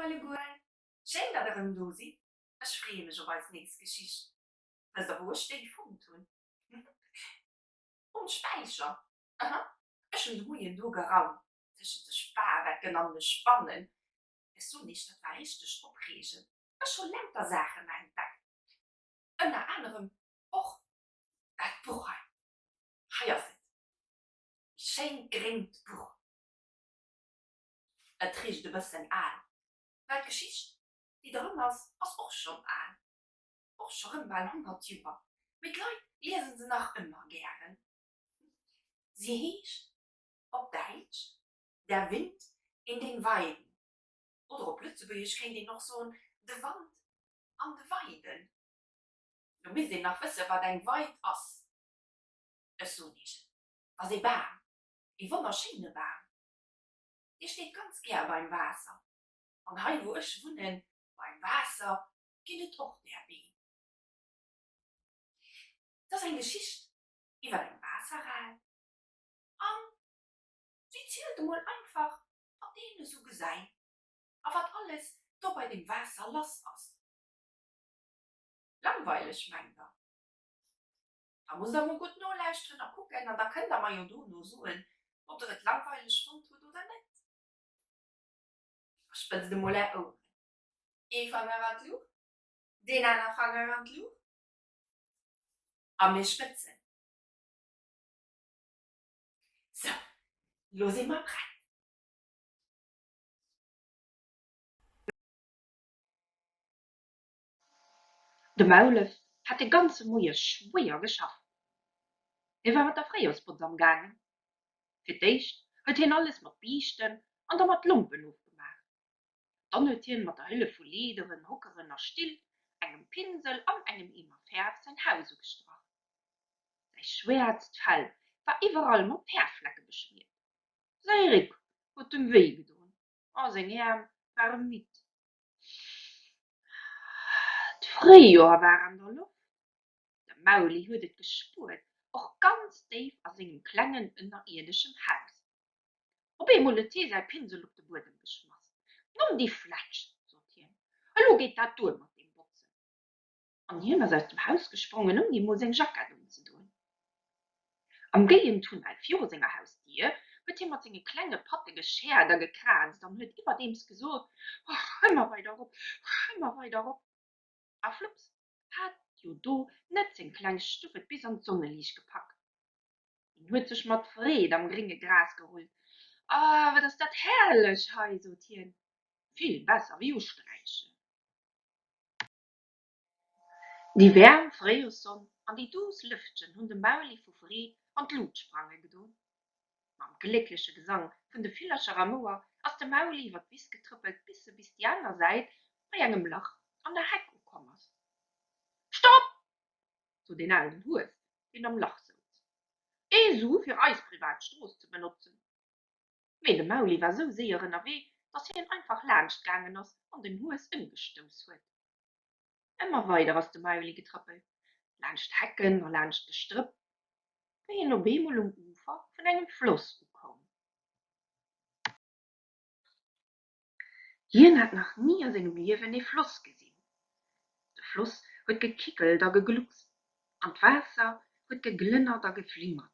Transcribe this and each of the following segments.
alleguer! Schéin, datt der erëm do sidd. Ech freeë mech op eis nächst Geschicht. Wësst der, wou ech déi fonnt hunn? Um Späicher! Aha, ech hunn de Moien do geraumt, tëschent de Spawecken an de Spannen. Ech soen iech, dat war richteg opreegend. Ech hu lauter Saachen entdeckt. Ënner anerem och dat Buch hei. Hei ass et, déi schéint gréngt Buch. Et richt e bëssen al, well d'Geschicht, déi dran ass, ass och schonn al, och scho rëm bal 100 Joer, mee d'Leit liesen se nach ëmmer gären. Si heescht op Däitsch Der Wind in den Weiden oder op Lëtzebuergesch kéint een och soen De Wand an de Weiden. Lo misst een nach wëssen, wat eng Weid ass. Ech soen iech et, 't ass ee Bam, ee wonnerschéine Bam. Dee steet ganz gär beim Waasser. An hei wou ech wunnen, beim Waasser, ginn et och där Beem. Et ass eng Geschicht iwwer eng Waasserral an si zielt emol einfach wat een esou gesäit a wat alles do bei dem Waasser lass ass. Langweileg, mengt der? Da musst der mol gutt nolauschteren a kucken an da kënnt der mer jo dono soen, ob der et langweileg fonnt hutt oder net. Da spëtzt emol är Oueren. Ee Fanger an d'Luucht, deen aner Fanger an d'Luucht a mir spëtzen. Sou, lo si mer prett. De Maulef hat de ganze Moie schwéier geschafft. Hie war mat der Fréijorsbotz am gaangen. Fir d'éischt huet hien alles mat Biischten an da mat Lompen ofgemaach. Dann huet hien mat der Hëllef vu Leederen, Hockeren a Still, engem Pinsel an engem Eemer Fäerf säin Haus ugestrach. Säi schwäerzt Fell war iwwerall mat Fäerfflecke beschmiert. Säi Réck huet em wéi gedoen a seng Äerm ware midd. D'Fréijoer war an der Loft. De Mauli huet et gespuert, och ganz déif a sengem klengen ënnerierdeschem Haus. Op eemol huet hie säi Pinsel op de Buedem geschmass. Nomm déi Flätsch! sot hien, elo geet dat duer mat deem Botzen. An hien ass aus dem Haus gesprongen, ouni emol seng Jackett unzedoen. Am géien Tunnel viru senger Hausdier huet hie mat senge klenge Patte geschäert a gekraazt an huet iwwerdeems gesot, Och, ëmmer weider erop, ëmmer weider erop! A flupps hat jo do net seng kleng Stuff et bis an d'Sonneliicht gepackt. Hien huet sech mat Freed am grénge Gras gerullt. Ah, wat ass dat herrlech hei, sot hien, vill besser wéi usträichen. Déi waarm Fréijoerssonn an déi duuss Lëftchen hunn de Mauli vu Freed an d'Lut sprange gedoen. Mam gléckleche Gesang vun de Villercher am Ouer ass de Mauli iwwer d'Wiss getrëppelt, bis e bis déi aner Säit bei engem Lach an der Heck ukomm ass. Stopp! sot een alen Hues, deen am Lach souz. Ee Su fir eis privat Strooss ze benotzen. Mee de Mauli war sou séier ënnerwee, dass hien einfach laanscht gaangen ass an den Hues ëmgestouss huet. Ëmmer weider ass de Mauli getrëppelt, laanscht Hecken a laanscht Gestrëpp, wéi en op eemol um Ufer vun engem Floss ukoum. Hien hat nach ni a sengem Liewen ee Floss gesinn. De Floss huet gekickelt a gegluckst an d'Waasser huet geglënnert a geflimmert.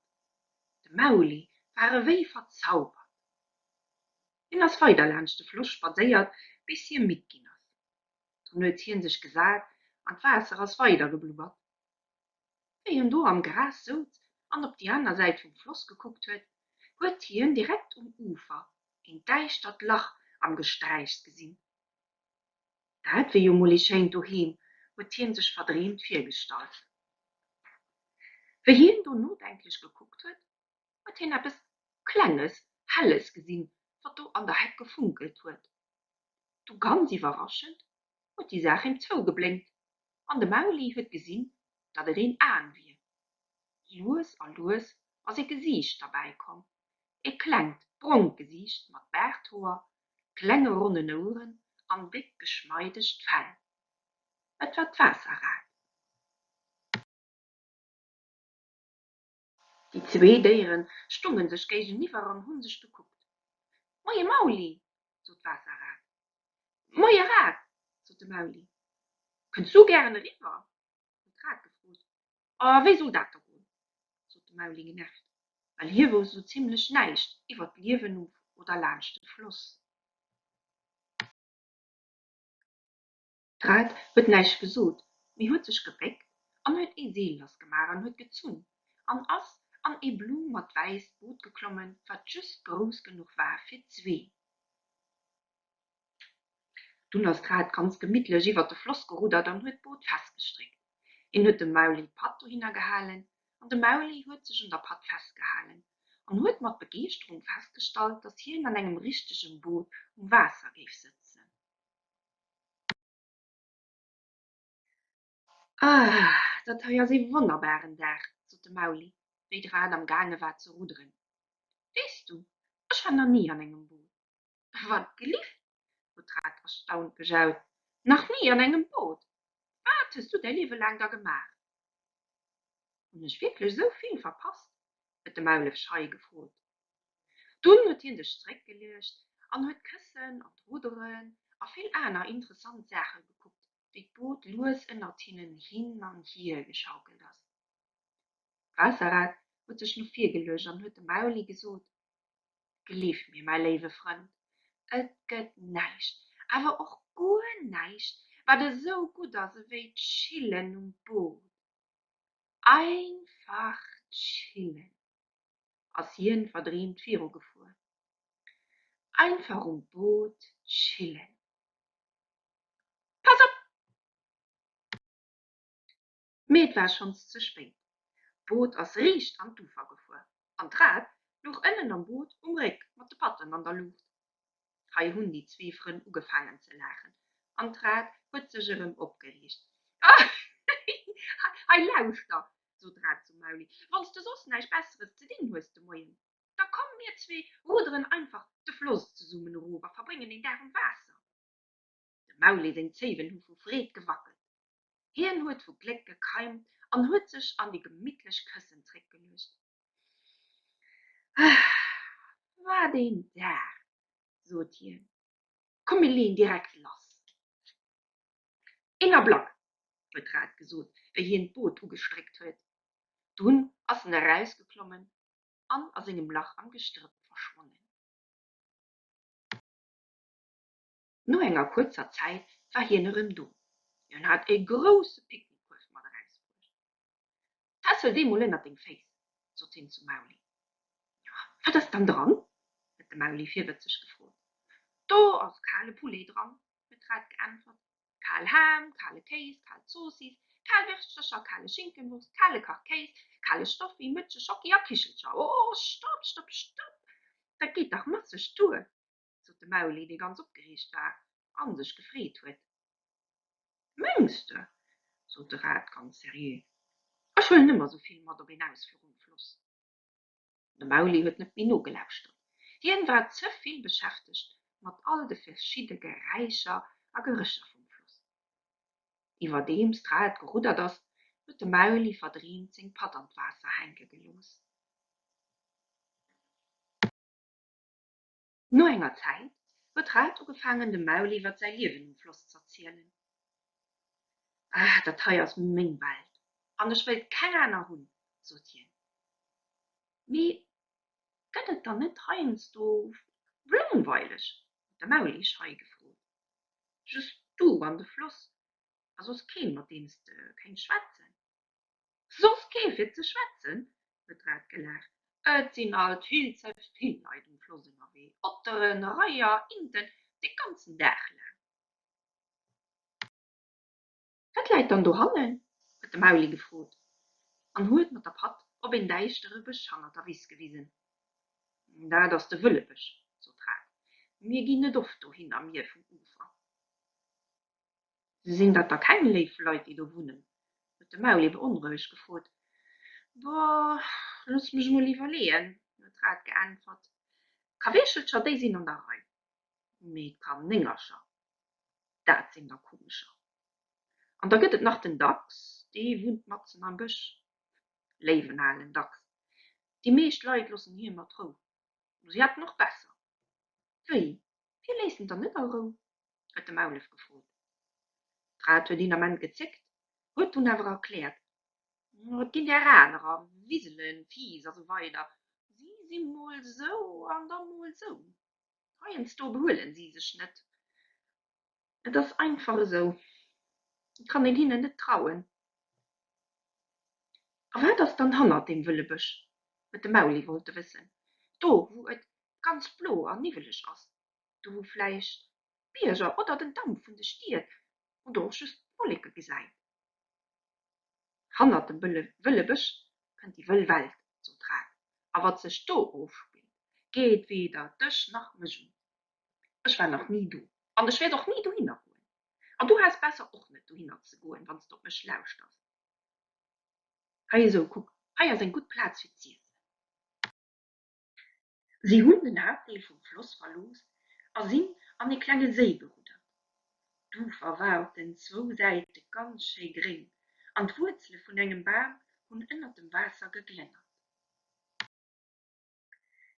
De Mauli war ewéi verzaubert. Hien ass weider laanscht de Floss spadséiert, bis hie midd ginn ass. Dunn huet hien sech gesat an d'Waasser ass weider geblubbert. Wéi en do am Gras souz an op déi aner Säit vum Floss gekuckt huet, huet hien direkt um Ufer een däischtert Lach am Gesträichs gesinn. Dat wier jo mol ee schéint Doheem, huet hien sech verdreemt virgestallt. Wéi hien do nodenklech gekuckt huet, huet hien eppes Klenges, Helles gesinn, wat do an der Heck gefunkelt huet. Du ganz iwwerraschend huet déi Saach him zougeblénkt an de Mauli huet gesinn, datt et een Aen wier. Lues a lues ass ee Gesiicht derbäi komm, ee klengt, brongt Gesiicht mat Baarthoer, klenge ronnen Oueren an déck geschmeidegt Fell. Et war d'Waasserrat. Déi zwee Déiere stonge sech géigeniwwer an hu sech gekuckt. Moie Mauli, sot d'Waasserrat. Sot de Mauli. Kënns du gären eriwwer? huet d'Rad gefrot. A wéi soll dat da goen? sot de Mauli genervt, well hie wousst esou zimlech näischt iwwer d'Liewen um oder laanscht de Floss. D'Rad huet näischt gesot, mee huet sech gebéckt an huet ee Seel lassgemaach an huet gezunn an ass an ee blumert-wäisst Boot geklommen, wat just grouss genuch war fir zwee. Dunn ass d'Rad ganz gemittlech iwwert de Floss geruddert an huet d'Boot festgestréckt. Hien huet dem Mauli d'Patt dohinner gehalen an de Mauli huet sech un der Patt festgehalen an huet mat Begeeschterung festgestallt, dass hien an engem richtegen Boot um Waasser géif sëtzen. Ah, dat hei ass ee wonnerbaren Dag, sot de Mauli, wéi d'Rad am gaange war ze rudderen. Weess du, ech war nach ni an engem Boot. Wat gelift? huet d'Rad erstaunt gejaut. Nach ni an engem Boot? Wat hues du däi Liewe laang da gemaach? Hunn ech wierklech esou vill verpasst? huet de Maulef schei gefrot. Dunn huet hie sech zeréckgeluecht an huet d'Këssen an d'Rudderen a vill aner interessant Saache gekuckt, wéi d'Boot lues ënnert hinnen hin an hier geschaukelt ass. D'Waasserrad huet sech no vir geluecht an huet dem Mauli gesot, Gleef mir, mäi léiwe Frënd, et gëtt näischt, awer och guer näischt, wat esou gutt ass ewéi chillen um Boot. Einfach chillen! Ass hien verdreemt virugefuer. Einfach um Boot chillen. Pass op! Mee et war schonns ze spéit, d'Boot ass riicht an d'Ufer gefuer an d'Rad louch ënnen am Boot um Réck mat de Patten an der Luucht. Hei hunn déi zwee Frënn ugefaangen ze laachen an d'Rad huet sech erëm opgeriicht. Hei lauschter, sot d'Rad zum Mauli, wann s de soss näischt Besseres ze dinn hues de Moien, da komm mir zwee rudderen einfach de Floss zesummen erof a verbréngen een Dag um Waasser. Dem Mauli seng Zéiwen hu vu Freed gewackelt. Hien huet vu Gléck gekeimt an huet sech an déi gemittlech Këssen zréckgeluecht. Ah, wat een Dag! sot hien. Komm mir leeën direkt lass. Een Ablack! huet d'Rad gesot, wéi hien d'Boot ugestréckt huet. Dunn ass en erausgeklommen an a sengem Lach am Gestrëpp verschwonnen. No enger kuerzer Zäit war hien erëm do. Hien hat e grousse Picknickkuerf mat erausbruecht. Tässel dee mol ënnert deng Féiss, sot hien zum Mauli. Wat ass dann dran? huet de Mauli virwëtzeg gefrot. Do ass kale Poulet dran, huet d'Rad geäntwert. Kal Ham, kale Kéis, kal Zoossiss, kal Wirschtercher, kale Schinkenwurst, kale Kachkéis, kale Stoffi, Mëtsche, Schocki a Kichelcher. Oh, stopp, stopp, stopp! Dat geet dach masseg duer! sot de Mauli, dee ganz opgereegt war a sech gefreet huet. Mengs de? sot de Rat ganz seriö. Ech huelen ëmmer sou vill mat op een Ausfluch um Floss. De Mauli huet net méi nogelauschtert, hien war ze vill beschäftegt mat all de verschidde Geräischer a Gerécher vum Floss. Iwwerdeems d'Rad geruddert ass, huet de Mauli verdreemt seng Patt an d'Waasser hänke gelooss. No enger Zäit huet d'Rad ugefaangen dem Mauli iwwer säi Liewen um Floss z'erzielen. Ah, dat hei ass meng Welt an ech wëilt keng aner hunn, sot hien. Mee gëtt et dann net heiansdo langweileg? huet de Mauli schei gefrot. Just du an de Floss a soss keen, mat deem s de kéints schwätzen. Soss kee fir ze schwätzen? huet d'Rad gelaacht. Et sinn alt vill ze vill Leit um Floss ënnerwee, Otteren, Reier, Inten, de ganzen Dag laang. Wat läit dann dohannen? huet de Mauli gefrot an huet mat der Patt op een däischtere Bësch hannert der Wiss gewisen. Dat ass de Wëllebësch, sot d'Rad. Mir ginn net oft dohinner, mir vum Ufer. Sinn dat da keng léif Leit, déi do wunnen? huet de Mauli beonrouegt gefrot. Boah, looss mech emol iwwerleeën, huet d'Rat geäntwert. D'Kaweechelcher, déi sinn an der Rei, mee d'Kanéngercher, dat sinn der komescher. An da gëtt et nach den Dachs, dee wunnt matzen am Bësch. Léiwen alen Dachs, déi meescht Leit loossen hie mat Rou. Si hätten och besser. Wéi, hie léisst en dann net a Rou? huet de Maulef gefrot. D'Rad huet een Ament gezéckt, huet dunn awer erkläert, Et ginn där anerer, Wiselen, Fiiss a sou weider, si si mol sou an da mol sou. Heiansdo behuelen si sech net. Et ass einfach esou, et kann een hinnen net trauen. A wat ass dann hannert deem wëlle Bësch? huet de Mauli wollte wëssen, do wou et ganz blo an niwweleg ass, do wou vläicht d'Bierger oder den Damp vun de Stied oder och just d'Wolleke gesäit. Hannert dem wëlle Bësch kënnt déi wëll Welt, sot d'Rad, a wat sech do ofspillt, geet weder dech nach mech un. Ech war nach ni do an ech wäert och ni dohinner goen. An du häss besser och net dohinner ze goen, wann s de op mech lauschters. Hei esou, kuck, hei ass eng gutt Plaz fir z'iessen. Si hunn den Haaptdeel vum Floss verlooss a sinn an ee klenge Séi geruddert. D'Ufer war op den zwou Säite ganz schéi gréng an d'Wuerzele vun engem Bam hunn ënnert dem Waasser geglënnert.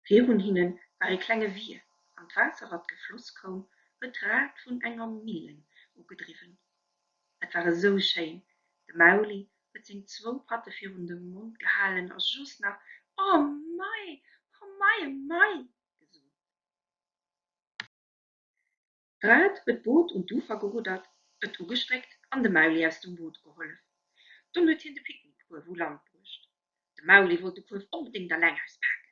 Virun hinne war ee klenge Wier an d'Waasser, wat gefloss koum, huet d'Rad vun enger Millen ugedriwwen. Et war esou schéin, de Mauli huet seng zwou Patte virun de Mond gehalen a just nach Oh mei, oh mei, oh mei gesot. D'Rad huet d'Boot un d'Ufer geruddert, et ugestréckt an dem Mauli aus dem Boot gehollef. Dunn huet hien de Picknickkuerf u Land bruecht. De Mauli wollt de Kuerf onbedéngt alleng auspaken.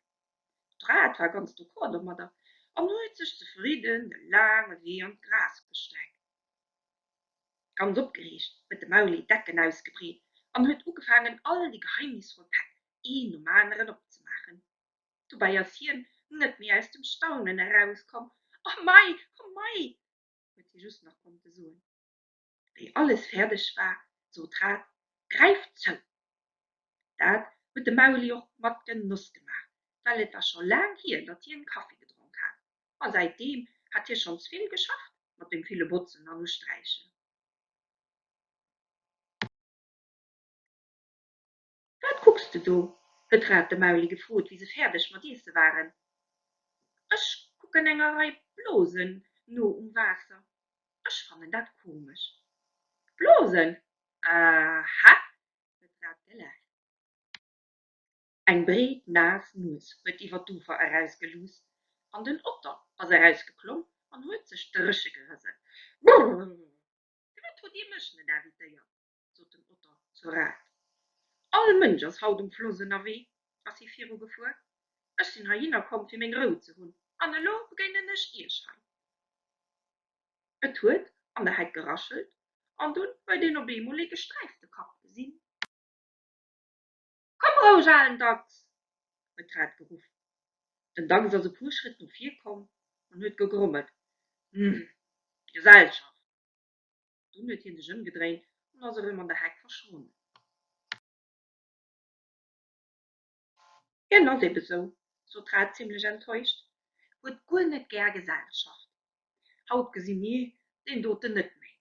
D'Rad war ganz d'accord domadder an huet sech zefridden de laange Wee an d'Gras gestreckt. Ganz opgereegt huet de Mauli d'Decken ausgebreet an huet ugefaangen all déi geheimnisvoll Päck een nom aneren opzemaachen. Dobäi ass hien net méi aus dem Staunen erauskomm. Oh mei, oh mei! huet hie just nach konnte soen. Wéi alles fäerdeg war, sot d'Rad, Gräift zou! Dat huet de Mauli och mat Genoss gemaach, well et war scho laang hier, datt hien Kaffi gedronk hat, a säitdeem hat hie schonns vill geschafft mat deem ville Botzen an Usträichen. Wat kucks de do? huet d'Rad de Mauli gefrot, wéi se fäerdeg mat iesse waren. Ech kucken enger Rei Blosen no um Waasser. Ech fannen dat komesch. Blosen? Aha! huet d'Rad gelaacht. Eng breet, naass Nues huet iwwer d'Ufer erausgeluusst an den Otter ass erausgeklomm an huet sech dréche gerëselt. Brrr! Firwat hutt Dir mech net invitéiert? sot den Otter zur Rat. All Mënsch ass haut um Floss ënnerwee, ass hie virugefuer. Ech sinn heihinner komm, fir meng Rou ze hunn, an elo begéinen ech Iech hei. Et huet an der Heck geraschelt an dunn huet een op eemol ee gesträifte Kapp gesinn. Komm roueg, alen Dachs! huet d'Rad geruff. Den Dachs ass e puer Schrëtt no vir komm an huet gegrommelt, Hm, Gesellschaft! Dunn huet hie sech ëmgedréint an ass erëm an der Heck verschwonnen. Hien ass ebe sou, sot d'Rad zimlech enttäuscht, huet guer net gär Gesellschaft. Haut gesi mir deen doten net méi.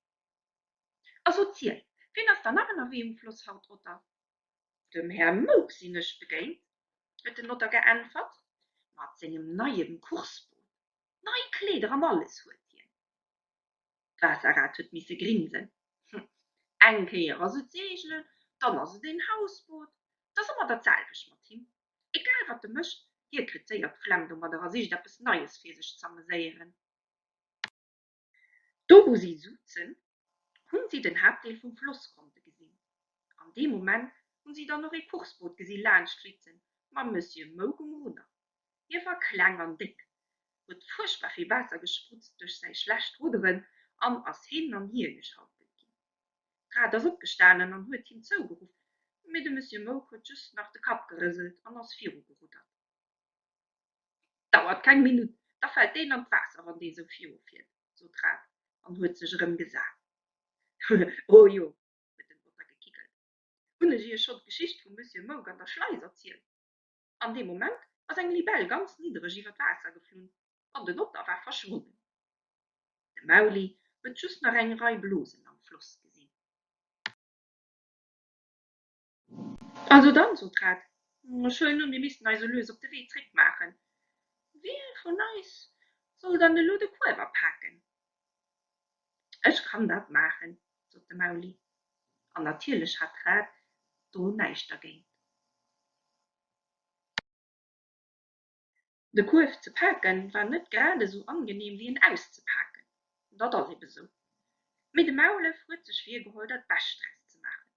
A so ziel, wien ass dann nach ënnerwee um Floss haut, Otter? Dem Här Mouk sinn ech begéint, huet den Otter geäntwert, mat sengem neie Courseboot. Nei Kleeder an alles huet hien. D'Waasserrad huet misse grinsen. Hm, eng Kéier ass et Seegelen, dann ass et een Hausboot, 't ass ëmmer dat selwecht mat him. Egal wat e mécht, hie kritt séier d'Flemm domadder a sicht eppes Neies fir sech z'ameséieren. Do wou si souzen, hunn si den Haaptdeel vum Floss konnte gesinn. An deem Moment hunn si dann och ee Courseboot gesi laanscht flitzen, mam Monsieur Mouk um Rudder. Hie war kleng an déck, huet fuerchtbar vill Waasser gesprutzt duerch säi schlecht Rudderen an ass hin an hier geschaukelt ginn. D'Rad ass opgestanen an huet him zougeruff, mee de Monsieur Mouk huet just nach de Kapp gerëselt an ass virugeruddert. Dauert keng Minutt, da fält deen an d'Waasser, wann dee sou virufiert, sot d'Rad an huet sech erëm gesat. O jo, huet den Otter gekickelt, hunn ech iech schonn d'Geschicht vum Monsieur Mouk an der Schleis erzielt? An deem Moment ass eng Libell ganz niddereg iwwer d'Waasser geflunn an den Otter war verschwonnen. De Mauli huet just nach eng Rei Blosen am Floss gesinn. Also dann, sot d'Rad, ech huelen un, mir missten eis elo lues op de Wee zréck maachen. Wie vun eis soll dann elo de Kuerf apaken? Ech kann dat maachen, sot. sot de Mauli. An natierlech hat d'Rad do näischt dergéint. De Kuerf ze paken war net grad esou angeneem wéi en auszepaken, dat ass ebe sou. Mee de Maulef huet sech virgeholl dat Bescht draus ze maachen.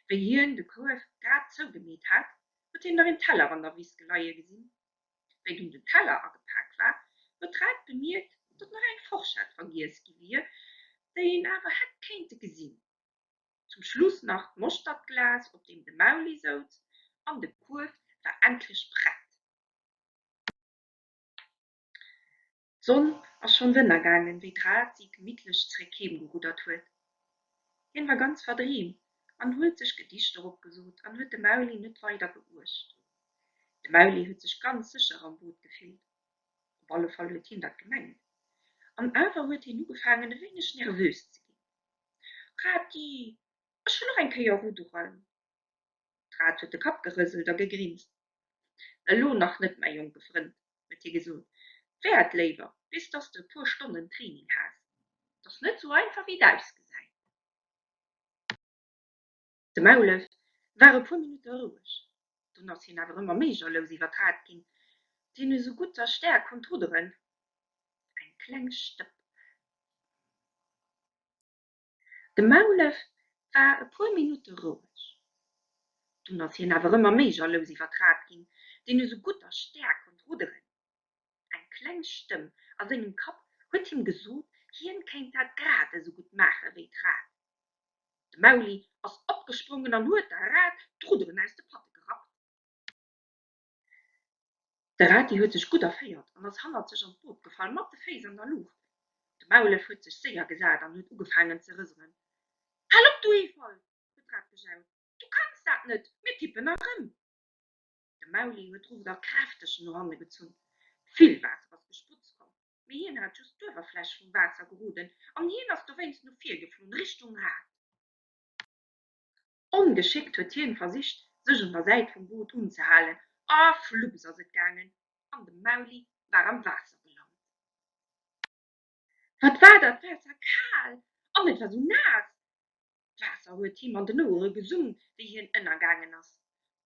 Wéi hien de Kuerf grad zougemeet hat, huet hien nach een Teller an der Wiss geleie gesinn. Wéi dunn den Teller agepak war, huet d'Rat bemierkt, datt nach eng Forschett vergiess gi wier, déi een awer hätt kéinte gesinn. Zum Schluss nach d'Moschtertglas, op deem de Mauli souz, an de Kuerf war endlech prett. D'Sonn ass schonns ënnergaangen, wéi d'Rad si gemittlech zeréck heem geruddert huet. Hien war ganz verdreemt an huet sech Gedichter opgesot an huet de Mauli net weider beuecht. De Mauli huet sech ganz sécher am Boot gefillt, op alle Fall huet hien dat gemengt, an awer huet hien ugefaangen e wéineg nervös ze ginn. Rati, ech wëll och eng Kéier rudderen! D'Rad huet de Kapp gerëselt a gegrinst. Elo nach net, mäi jonke Frënd, huet hie gesot. Wäert léiwer, bis dass de e puer Stonnen Training has. 't ass net sou einfach, wéi et ausgesäit. De Maulef war e puer Minutte roueg. Dunn ass hien awer ëmmer méi jalous iwwer d'Rad ginn, deen esou gutt a staark konnt rudderen. Eng kleng Stëpp. De Maulef war e puer Minutte roueg. Dunn ass hien awer ëmmer méi jalous iwwer d'Rad ginn, deen esou gutt a staark konnt rudderen. Eng kleng Stëmm a sengem Kapp huet him gesot, hien kéint dat grad esou gutt maache wéi d'Rad. De Mauli ass opgesprongen an huet der Rad d'Rudderen aus de Patte gerappt. De Rati huet sech gutt erféiert an ass hannert sech an d'Boot gefall, mat de Féiss an der Luucht. De Maulef huet sech séier gesat an huet ugefaangen ze rëselen. Hal op, du Eefall! huet d'Rat gejaut. Du kanns dat net, mir tippen erëm! De Mauli huet d'Rudder kräfteg no hanne gezunn. Vill Waasser ass gesprutzt komm, mee hien hat just d'Uewerfläch vum Waasser geroden an hien ass dowéinst no vir geflunn, Richtung Rad. Ongeschéckt huet hien versicht, sech un der Säit vum Boot unzehalen, a flupps ass et gaangen, an de Mauli war am Waasser gelant. Wat war dat Waasser kal an et war sou naass! D'Waasser huet him an den Ouere gesummt, wéi hien ënnergaangen ass.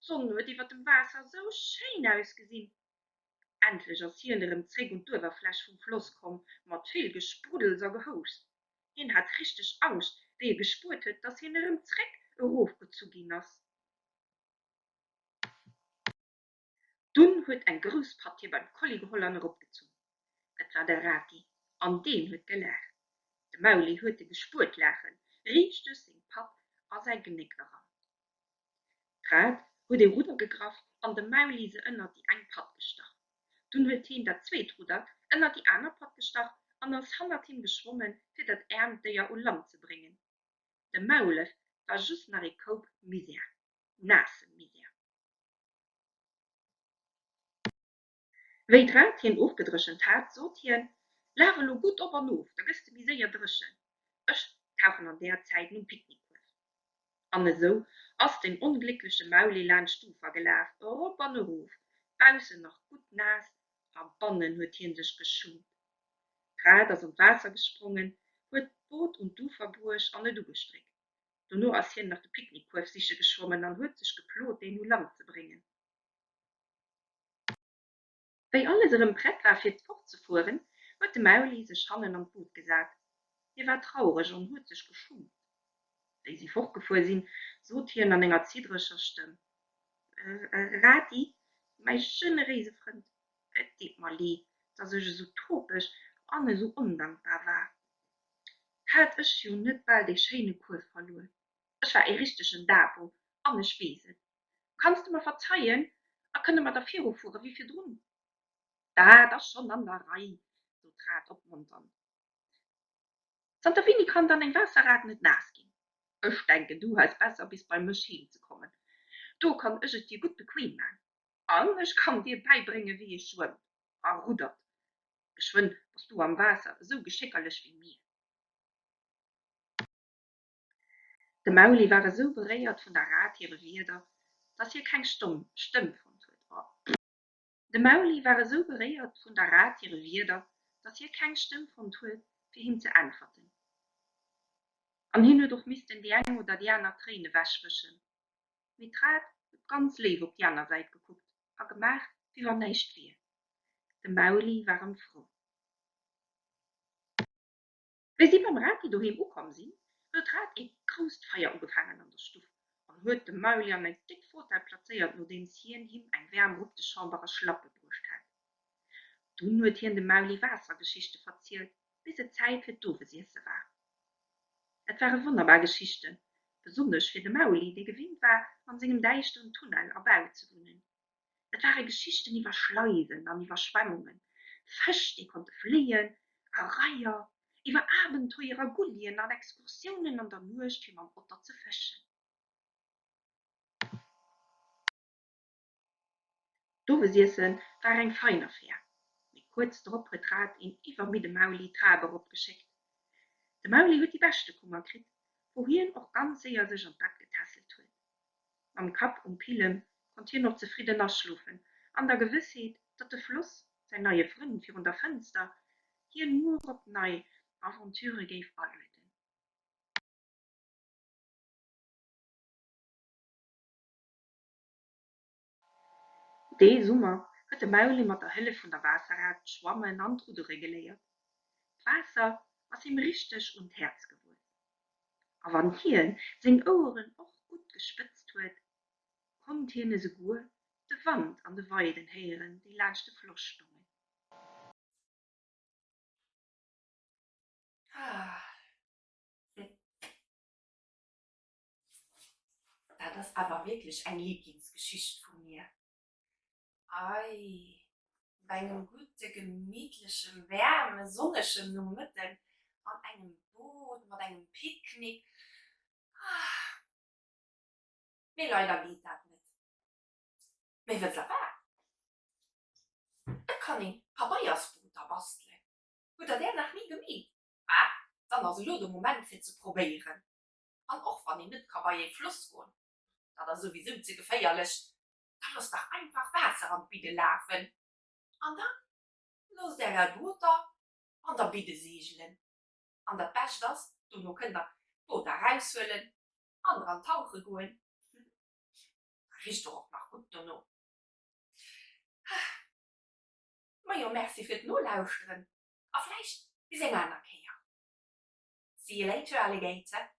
D'Sonn huet iwwer dem Waasser sou schéin ausgesinn. Endlech ass hien erëm zréck un d'Uewerfläch vum Floss komm, mat vill Gespruddels a Gehouschs. Hien hat richteg Angscht, wéi e gespuert huet, dass hien erëm zréck erofgezu ginn ass. Dunn huet eng grouss Patt hie beim Kolli geholl an eropgezunn. Et war de Rati, an deen huet gelaacht. De Mauli huet e gespuert laachen, riicht duerch seng Patt a säi Genéck eran. D'Rad huet ee Rudder gegraff an dem Mauli se ënnert déi eng Patt gestach. Dunn huet heen dat zweet Rudder ënnert déi aner Patt gestach an ass hannert him geschwommen, fir dat äermt Déier u Land ze bréngen. De Maulef war just nach ee Koup Misär, naasse Misär. Wéi d'Rad hien ofgedréchent hat, sot hien, Laf elo gutt op an of, da gëss de méi séier dréchen. Ech tauchen an där Zäit nom Picknickkuerf. An esou ass den ongléckleche Mauli laanscht d'Ufer gelaf, erop an erof, baussen nach gutt naass a bannen huet hien sech geschummt. D'Rad ass an d'Waasser gesprongen, huet d'Boot un d'Ufer bruecht an et ugestréckt. Dono ass hien nach de Picknickkuerf siche geschwommen an huet sech geplot, deen u Land ze bréngen. Wéi alles erëm prett war fir fortzefueren, huet de Mauli sech hannen an d'Boot gesat. Hie war traureg an huet sech geschummt. Wéi si fortgefuer sinn, sot hien an enger ziddreger Stëmm, Rati, mäi generéise Frënd, et deet mer leed, dass ech esou topeg an esou ondankbar war. Hat ech jo net bal dee schéine Kuerf verluer. Ech war ee richtegen Dapo an ech weess et. Kanns de mer verzeien a kënne mer da virufuere wéi virdrun? Dat ass schonn an der Rei, sot d'Rad opmonternd. Zanter wéini kann dann eng Waasserrad net naass ginn? Ech denken, du hues besser bis bei mech heem ze kommen. Do kann ech et dir gutt bequem man an ech kann dir bäibréngen, wéi ee schwëmmt a ruddert. Geschwënn bass du am Waasser esou geschéckerlech wéi mir. De Mauli war esou beréiert vun der Rat hire Wierder, dass hie keng Stëmm fonnt huet. De Mauli war esou beréiert vun der Rat hire Wierder, dass hie keng Stëmm fonnt huet, fir him ze äntwerten. An hien huet och missten déi eng oder déi aner Tréin ewechwëschen. Mee d'Rad huet ganz léif op déi aner Säit gekuckt a gemaach, wéi wann näischt wier. De Mauli war erëm frou. Wéi si beim Rati doheem ukomm sinn, huet d'Rat ee grousst Feier ugefaangen an der Stuff an huet de Mauli an eng déck Fotell plazéiert, nodeems hien him eng waarm Robb de chambre a Schlappe bruecht hat. Dunn huet hien dem Mauli Waassergeschichte verzielt, bis et Zäit fir d'Owesiesse war. Et ware wonnerbar Geschichten, besonnesch fir de Mauli, dee gewinnt war, an sengem däischteren Tunnel a Bau ze wunnen. Et ware Geschichten iwwer Schleisen an Iwwerschwemmungen, Fësch, déi konnte fléien, a Reier, iwwer Abenteuer a Gullien an Excursiounen an der Nuecht fir mam Otter ze fëschen. D'Owesiesse war eng fein Affär, mee kuerz drop huet d'Rat een iwwermidde Mauli d'Trap eropgeschéckt. De Mauli huet déi beschte Kummer kritt, wou hien och ganz séier sech an d'Bett getässelt huet. Mam Kapp um Pillem konnt hien och zefridden aschlofen, an der Gewëssheet, datt de Floss, säin neie Frënd virun der Fënster, hien muer op nei Aventurë géif alueden. Dee Summer huet de Mauli mat der Hëllef vun der Waasserrat d'Schwammen an d'Ruddere geléiert. D'Waasser ass him richteg un d'Häerz gewuess. A wann hien seng Oueren och gutt gespëtzt huet, konnt hien esouguer de Wand an de Weiden héieren, déi laanscht de Floss stongen. Dat ass awer wierklech eng Liblingsgeschicht vu mir. Ei, bei engem gudde gemittlechem, waarme, sonnegem Nomëtten an engem Boot mat engem Picknick, ah. Mee leider geet dat net. Mee wësst der wat? Et kann een Pabeiersbooter bastelen. Hutt der där nach ni gemeet? Ah, dann ass elo de Moment fir ze probéieren. An och wann een net ka bei ee Floss goen, dat ass souwisou ze geféierlech, da loosst dach einfach Waasser an d'Bidde lafen an da loosst är är Booter an der Bidde seegelen. An dat Bescht ass, dono kënnt der d'Booter eraushuelen an dran tauche goen. Richt och och nach gutt dono. Majo, Merci fir d'Nolauschteren a vläicht bis eng aner Kéier. See you later, Alligator.